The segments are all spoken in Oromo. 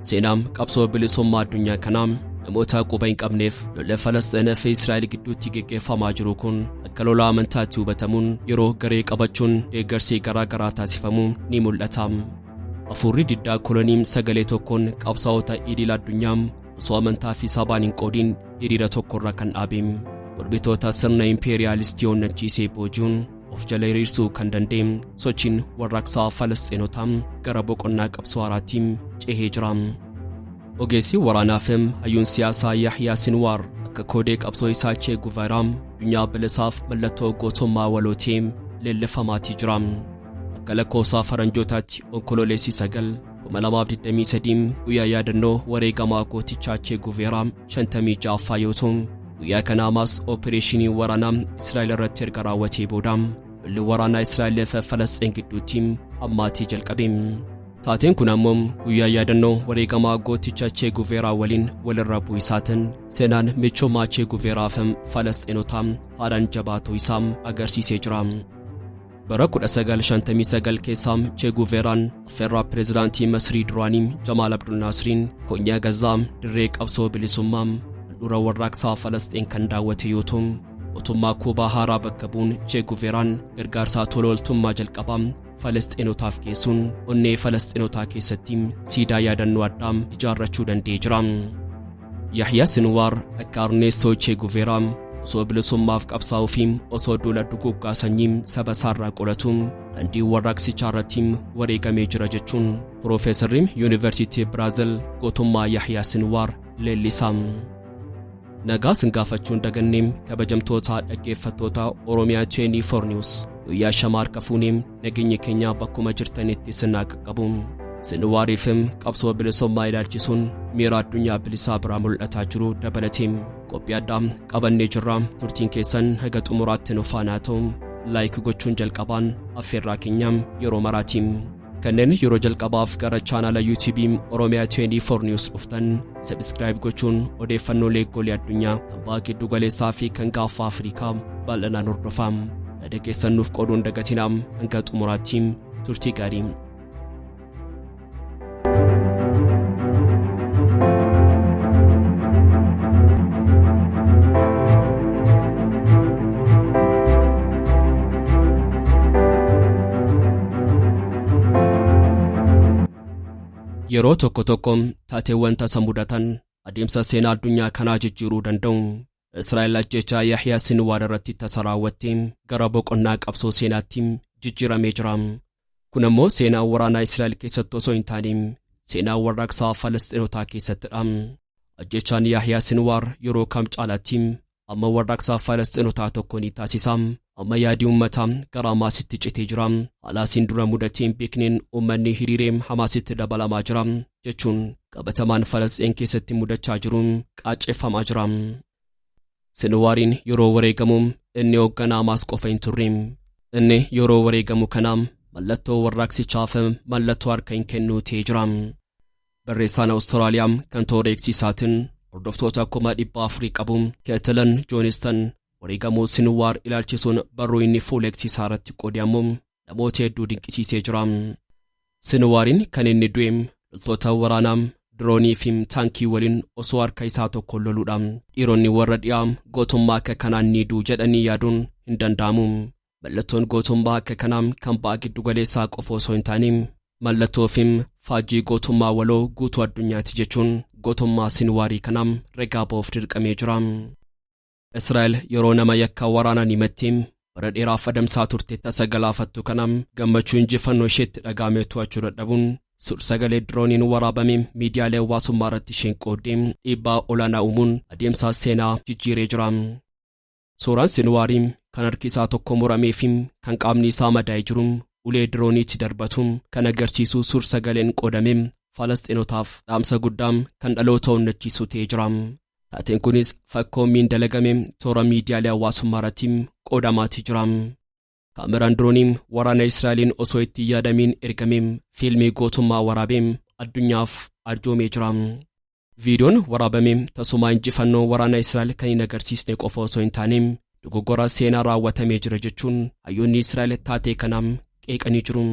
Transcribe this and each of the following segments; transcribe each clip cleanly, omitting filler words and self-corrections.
Seenaam qabsoo bilisummaa addunyaa kanaa namoota quba hin qabneef lola Falasxiinaa fi Israa'el gidduutti geggeeffamaa jiru kun akka lola amantaatti hubatamuun yeroo garee qabachuun deeggarsi garaa garaa taasifamu ni mul'ata. Afuurri diddaa kolonii sagalee tokkoon qabsaa'ota idil addunyaa osoo amantaa fi sabaan hin qoodiin hiriira tokkorra kan dhaabe mormitoota sirna impeeriyaalistii onnachiisee booji'uun of jala hiriirsuu kan danda'e sochiin warraaqsaa Falasxiinotaa gara boqonnaa qabsoo haaraatti cehee jira. Ogeessi waraanaa fi hayyuun siyaasaa Yahyaa Sinwaar akka koodee qabsoo isaa Chee Guveeraa addunyaa bilisaaf mallattoo gootummaa walootii leellifamaatii jira. Akka lakkoofsa faranjootaatti Onkololeessi 9 2023 guyyaa yaadannoo wareegamaa gootichaa Chee Guveeraa 56ffaa yoo ta'u, guyyaa kana Hamaas oopereeshinii waraanaa Israa'el irratti erga raawwatee booda lolli waraanaa Israa'el fi Falasxiin gidduutti hammaatii jalqabe. Taateen kun ammoo guyyaa yaadannoo wareegamaa gooticha Chee Guveeraa waliin walirra bu'uu isaatiin seenaan michoomaa Chee Guveeraa fi Falasxiinotaa haalaan jabaatuu isaa agarsiisee jira. Bara 1959 keessa Chee Guveeraan affeerraa pireezidaantii Masrii duraanii Jamaal Abdul Naasiriin konyaa Gazaa dirree qabsoo bilisummaa handhuura warraaqsaa Falasxiin kan daawwate yoo ta'u, mootummaa Kuubaa haaraa bakka bu'uun Chee Guveeraan gargaarsaa tola ooltummaa jalqabaa Falasxiinotaaf geessuun onnee Falasxiinotaa keessatti siidaa yaadannoo addaa ijaarrachuu danda'ee jira. Yahyaa Sinwaar akka Arneestoo Chee Guveeraa osoo bilisummaaf qabsaa'uu fi osoo duula duguuggaa sanyii saba isaarraa qolatu daandii warraaqsichaa irratti wareegamee jira jechuun Piroofeesarri Yuunivarsiitii Biraazil gootummaa Yahyaa Sinwaar leellisaa. Nagaa sin gaafachuun dagannee, kabajamtoota dhaggeeffattoota Oromiyaa 24 News, guyyaa shamaa harka fuunee, nageenyi keenya bakkuma jirtanitti sin haa qaqqabu. Sinwaariif qabsoo bilisummaa ilaalchisuun miira addunyaa bilisaa biraa mul'ataa jiru dabalatee qophii addaa qabannee jirra. Turtiin keessan haga xumuraatti nu faana ta'u, like gochuun jalqabaan affeerraa keenya yeroo maraati. Kanneen yeroo jalqabaaf gara chaanala YouTube Oromiyaa 24 News dhuftan subscribe gochuun odeeffannoolee golee addunyaa kan baha giddu galeessaa fi kan gaafa Afrikaa bal'inaan hordofaa. Yaada keessan nuuf qooduun dagatinaa. Hanga xumuraatti turtii gaarii. Yeroo tokko tokko taateewwan tasa mudatan adeemsa seenaa addunyaa kanaa jijjiiruu danda'u. Israa'el ajjechaa Yahyaa Sinwaar irratti tasa raawwatte gara boqonnaa qabsoo seenaatti jijjiiramee jira. Kun ammoo seenaa waraanaa Israa'el keessatti osoo hin taane seenaa warraaqsaa Falasxiinotaa keessattidha. Ajjechaan Yahyaa Sinwaar yeroo kam caalaatti amma warraaqsa Falasxiinotaa tokko ni taasisa. Amma yaadi uummataa gara Hamaasitti citee jira. Haala asiin dura mudatee hin beekneen uummanni hiriiree Hamaasitti dabalamaa jira jechuun qabatamaan Falasxiin keessatti mudachaa jiru qaaceffamaa jira. Sinwaariin yeroo wareegamu inni hoogganaa Hamaas qofa hin turre. Inni yeroo wareegamu kana mallattoo warraaqsichaaf mallattoo harka hin kennuu ta'ee jira. Barreessaan Awustiraaliyaa kan toora eegsiisaatiin hordoftoota 400,000 qabu Keetilan Joonistan wareegamuu Sinwaar ilaalchisuun barruu inni fuula eegsiisaa irratti qoode ammoo namoota hedduu dinqisiisee jira. Sinwaariin kan inni du'e loltoota waraanaa diroonii fi taankii waliin osoo harka isaa tokkoon loluudha. Dhiironni warra dhiyaa gootummaa akka kanaan ni du'u jedhanii yaaduun hin danda'amu. Mallattoon gootummaa akka kanaa kan ba'a giddugaleessaa qofa osoo hin taane mallattoo fi faajjii gootummaa waloo guutuu addunyaati jechuun gootummaa Sinwaarii kanaa ragaa ba'uuf dirqamee jira. Israa'el yeroo nama yakka waraanaan himattee bara dheeraaf adamsaa turte tasa galaafattu kana gammachuu injifannoo isheetti dhaga'ame to'achuu dadhabuun suur-sagalee dirooniin waraabame miidiyaalee hawaasummaa irratti isheen qooddee dhiibbaa olaanaa uumuun adeemsa seenaa jijjiiree jira. Suuraan Sinwaarii kan harki isaa tokko muramee fi kan qaamni isaa madaa'ee jiru ulee dirooniitti darbatu kan agarsiisu suur-sagaleen qoodame Falasxiinotaaf dhaamsa guddaa kan dhaloota onnachiisu ta'ee jira. Taateen kunis fakkoommiin dalagame toora miidiyaalee hawaasummaa irratti qoodamaatii jira. Kaameraan diroonii waraana Israa'eliin osoo itti hin yaadamiin ergame fiilmii gootummaa waraabee addunyaaf arjoomee jira. Viidiyoon waraabame tasumaa injifannoo waraana Israa'el kan hin agarsiisne qofa osoo hin taane dogoggora seenaa raawwatamee jira jechuun hayyoonni Israa'el taatee kana qeeqanii jiru.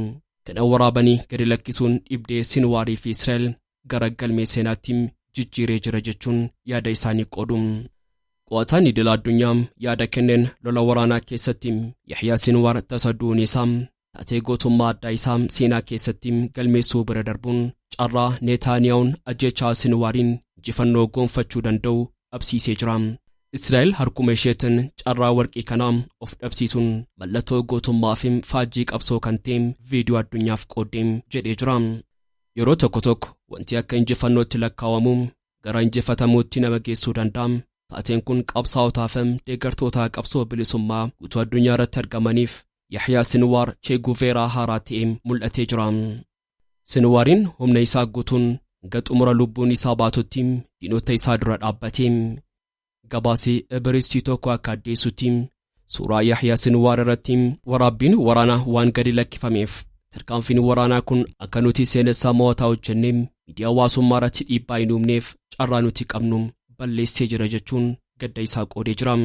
Kana waraabanii gadi lakkisuun dhibdee Sinwaarii fi Israa'el gara galmee seenaatti jijjiiree jira jechuun yaada isaanii qoodu. Qo'ataan idil addunyaa yaada kenneen lola waraanaa keessatti Yahyaa Sinwaar tasa du'uun isaa taatee gootummaa addaa isaa seenaa keessatti galmeessuu bira darbuun carraa Neetaaniyaawun ajjechaa Sinwaariin injifannoo goonfachuu danda'u dhabsiisee jira. Israa'el harkuma isheetiin carraa warqii kanaa of dhabsiisuun mallattoo gootummaa fi faajjii qabsoo kan ta'e viidiyoo addunyaaf qooddee jedhee jira. Yeroo tokko tokko wanti akka injifannootti lakkaa'amu gara injifatamuutti nama geessuu danda'a. Taateen kun qabsaa'otaa fi deeggartoota qabsoo bilisummaa guutuu addunyaa irratti argamaniif Yahyaa Sinwaar Che Guveeraa haaraa ta'ee mul'atee jira. Sinwaariin humna isaa guutuun hanga xumura lubbuun isaa baatutti diinota isaa dura dhaabbatee. Gabaasii Ibiristii tokko akka addeessutti suuraa Yahyaa Sinwaar irratti waraabbiin waraanaa waan gadi lakkifameef tarkaanfiin waraanaa kun akka nuti seenessaa mo'ataa hojjennee miidiyaa hawaasummaa irratti dhiibbaa hin uumneef carraa nuti qabnu balleessee jira jechuun gadda isaa qoodee jira.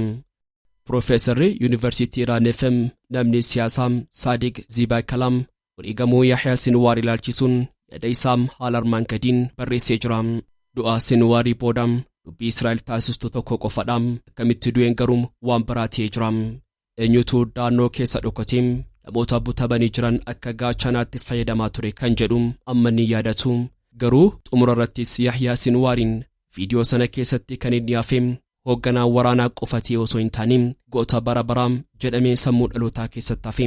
Piroofeesarri Yuunivarsiitii Iraan FM namni siyaasaa Saadiq Zibaakalaam wareegamuu Yahyaa Sinwaar ilaalchisuun yaada isaa haala armaan gadiin barreessee jira. Du'a Sinwaarii booda dubbii Israa'el taasistu tokko qofadha. Akkamitti du'een garuu waan biraa ta'ee jira. Eenyutu daannoo keessa dhokatee namoota butamanii jiran akka gaachanaatti fayyadamaa ture kan jedhu amma ni yaadatu. Garuu xumura irrattis Yahyaa Sinwaariin viidiyoo sana keessatti kan inni hafe hoogganaa waraanaa qofa ta'e osoo hin taane goota bara baraa jedhamee sammuu dhalootaa keessatti hafe.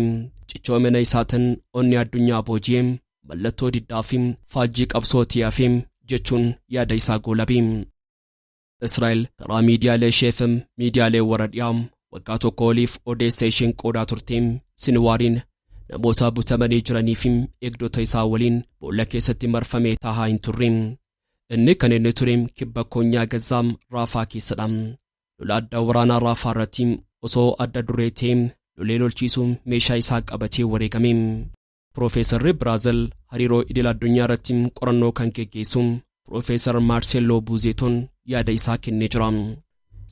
Cichoomina isaatiin onni addunyaa booji'ee mallattoo diddaa fi faajjii qabsoo ta'ee hafe jechuun yaada isaa goolabe. Israa'el karaa miidiyaalee isheef miidiyaalee warra dhiyaa waggaa tokko oliif odeessa isheen qoodaa turte Sinwaariin namoota butamanii jiranii fi eegdota isaa waliin boolla keessatti marfamee taa'aa hin turre. Inni kan inni ture kibba koonyaa Gazaam Raafaa keessadha. Lola adda waraanaa Raafaa irratti osoo adda duree ta'e lolee lolchiisuun meeshaa isaa qabatee wareegame. Piroofeesarri Biraazil hariiroo idil addunyaa irratti qorannoo kan geggeessu Piroofeesar Maarseelloo Buuzeetoon yaada isaa kennee jira.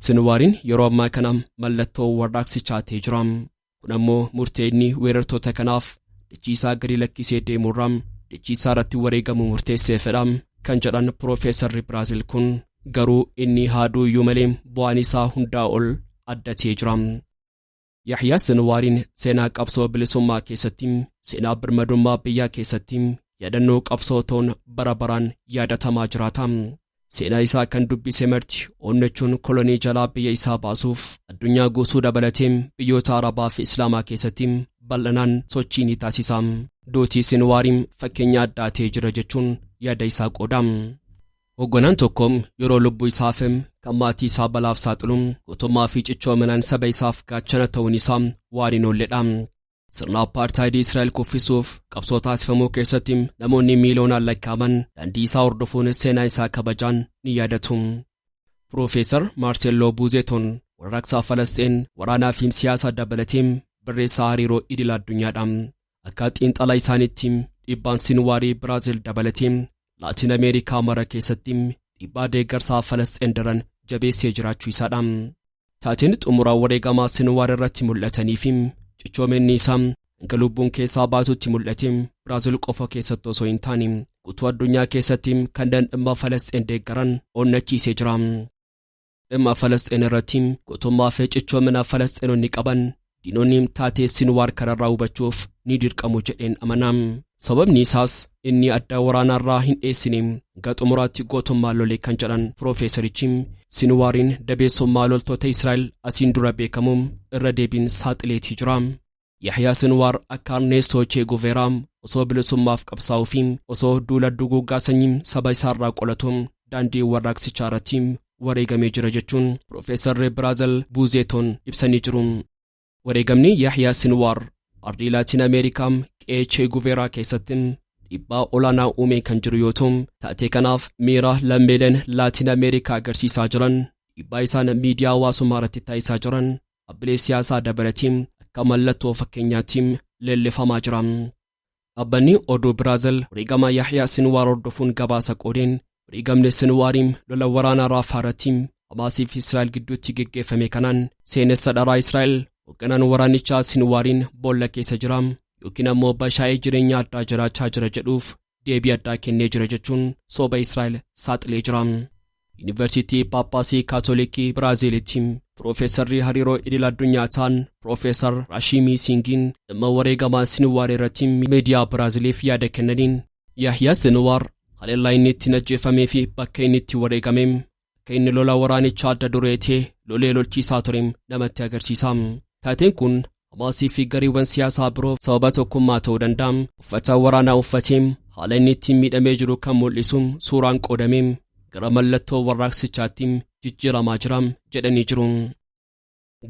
Sinwaariin yeroo ammaa kana mallattoo warraaqsichaa ta'ee jira. Kun ammoo murtee inni weerartoota kanaaf dachii isaa gadi lakkisee deemurraa dachii isaa irratti wareegamuu murteesseefidha kan jedhan Piroofeesarri Biraazil kun garuu inni haaduu iyyuu malee bu'aan isaa hundaa ol adda ta'ee jira. Yahyaa Sinwaariin seenaa qabsoo bilisummaa keessatti seenaa birmadummaa biyyaa keessatti yaadannoo qabsoo ta'uun bara baraan yaadatamaa jiraata. Seenaa isaa kan dubbise marti onnachuun kolonii jalaa biyya isaa baasuuf addunyaa guutuu dabalatee biyyoota Arabaa fi Islaamaa keessatti bal'inaan sochii ni taasisa. Duutii Sinwaariin fakkeenya addaa ta'ee jira jechuun yaada isaa qooda. Hoogganaan tokko yeroo lubbuu isaaf kan maatii isaa balaaf saaxilu gootummaa fi cichoominaan saba isaaf gaachana ta'uun isaa waan hin oolledha. Sirna apartaayidii Israa'el kuffisuuf qabsoo taasifamuu keessatti namoonni miiliyoonaan lakkaa'aman daandii isaa hordofuun seenaa isaa kabajaan ni yaadatu. Piroofeesar Maarseelloo Buuzeetoon warraaqsa Falasxiin waraanaa fi siyaasa dabalatee barreessaa hariiroo idil addunyaadha. Akka xiinxala isaaniitti dhiibbaan Sinwaarii Biraazil dabalatee Laatiin Ameerikaa mara keessatti dhiibbaa deeggarsaa Falasxiin daran jabeessee jiraachuu isaadha. Taateen xumuraa wareegamaa Sinwaar irratti mul'atanii fi cichoominni isaa hanga lubbuun keessaa baatutti mul'ate Biraazil qofa keessatti osoo hin taane guutuu addunyaa keessatti kanneen dhimma Falasxiin deeggaran onnachiisee jira. Dhimma Falasxiin irratti gootummaa fi cichoomina Falasxiinonni qaban diinonni taatee Sinwaar kanarraa hubachuuf ni dirqamu jedheen amana. Sababni isaas inni adda waraanaarraa hin dheessine hanga xumuraatti gootummaa lole kan jedhan Piroofeesarichi Sinwaariin dabeessummaa loltoota Israa'el asiin dura beekamu irra deebiin saaxileetii jira. Yahyaa Sinwaar akka Erneestoo Che Guveeraa osoo bilisummaaf qabsaa'uu fi osoo duula duguuggaa sanyii saba isaarraa qolatu daandii warraaqsichaa irratti wareegamee jira jechuun Piroofeesarri Biraazil Buuzeetoon ibsanii jiru. Wareegamni Yahyaa Sinwaar ardii Laatiin Ameerikaa qe'ee Che Guveeraa keessatti dhiibbaa olaanaa uumee kan jiru yoo ta'u, taatee kanaaf miira lammiileen Laatiin Ameerikaa agarsiisaa jiran dhiibbaa isaan miidiyaa hawaasummaa irratti taasisaa jiran dhaabbilee siyaasaa dabalatee akka mallattoo fakkeenyaatti leellifamaa jira. Dhaabbanni oduu Biraazil wareegama Yahyaa Sinwaar hordofuun gabaasa qoodeen wareegamni Sinwaariin lola waraanaa Raafaa irratti Hamaasii fi Israa'el gidduutti geggeeffame kanaan seenessa dharaa Israa'el hoogganaan waraanichaa Sinwaariin boolla keessa jira yookiin ammoo bashaa'ee jireenya addaa jiraachaa jira jedhuuf deebii addaa kennee jira jechuun soba Israa'el saaxilee jira. Yuunivarsiitii Paappaasii Kaatolikii Biraaziilitti Piroofeesarri hariiroo idil addunyaa ta'an Piroofeesar Raashimii Siingiin dhimma wareegamaa Sinwaar irratti miidiyaa Biraaziliif yaada kennaniin, Yahyaa Sinwaar haleellaa inni ittiin ajjeefamee fi bakka inni itti wareegame akka inni lola waraanichaa adda duree ta'e lolee lolchiisaa ture namatti agarsiisa. Taateen kun Hamaasii fi gareewwan siyaasaa biroo sababa tokkummaa ta'uu danda'a. Uffata waraanaa uffatee haala inni ittiin miidhamee jiru kan mul'isu suuraan qoodamee gara mallattoo warraaqsichaatti jijjiiramaa jira jedhanii jiru.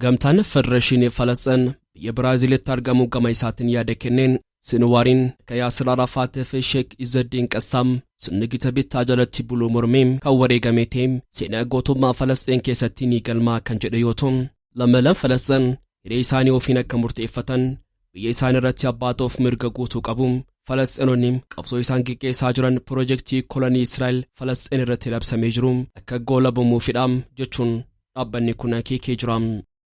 Gamtaan Federeeshinii Falasxin biyya Biraaziilitti argamu gama isaatiin yaada kenneen, Sinwaariin akka Yaasir Arafaatii fi Sheek Izzeddin Qassaam sirni gita bittaa jalatti buluu mormee kan wareegame ta'e seenaa gootummaa Falasxiin keessatti ni galmaa kan jedhe yoo ta'u, lammiileen Falasxiin hiree isaanii ofiin akka murteeffatan, biyya isaanii irratti abbaa ta'uuf mirga guutuu qabu. Falasxiinonni qabsoo isaan geggeessaa jiran piroojeektii kolonii Israa'el Falasxiin irratti labsamee jiru akka goolabamuufidha jechuun dhaabbanni kun akeekee jira.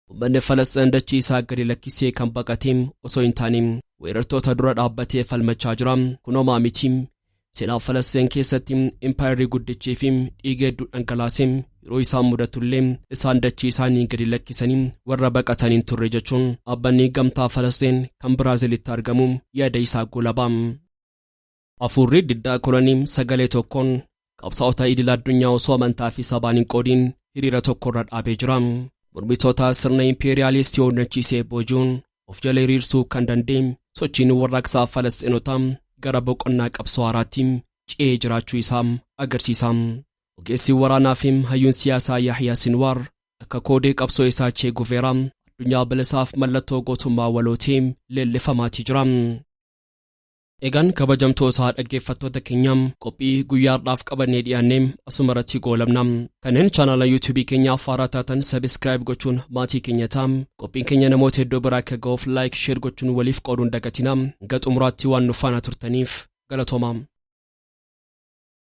Uummanni Falasxiin dachii isaa gadi lakkisee kan baqatee osoo hin taane weerartoota dura dhaabbatee falmachaa jira. Kun homaa miti. Seenaa Falasxiin keessatti impaayirri guddichii fi dhiiga hedduu dhangalaasee yeroo isaan mudatullee isaan dachii isaanii gadi lakkisanii warra baqataniin turre jechuun dhaabbanni Gamtaa Falasxiin kan Biraazilitti argamu yaada isaa goolaba. Hafuurri diddaa kolonii sagalee tokkoon qabsaa'ota idil addunyaa osoo amantaa fi sabaan hin qoodiin hiriira tokkorra dhaabee jira. Mormitoota sirna impeeriyaalistii onnachiisee booji'uun of jala hiriirsuu kan danda'e sochiin warraaqsaa Falasxiinotaa gara boqonnaa qabsoo haaraatti ce'ee jiraachuu isaa agarsiisa. Ogeessi waraanaa fi hayyuun siyaasaa Yahyaa Sinwaar akka koodee qabsoo isaa Chee Guveeraa addunyaa bilisaaf mallattoo gootummaa walootii leellifamaatii jira. Egaan kabajamtoota dhaggeeffattoota keenya, qophii guyyaa har'aaf qabannee dhiyaannee asuma irratti goolabna. Kanneen chaanaala YouTubeii keenyaaf haaraa taatan subscribe gochuun maatii keenya ta'a. Qophiin keenya namoota hedduu biraa akka ga'uuf like, share gochuun waliif qooduun dagatina. Hanga xumuraatti waan nu faana turtaniif galatoomaa.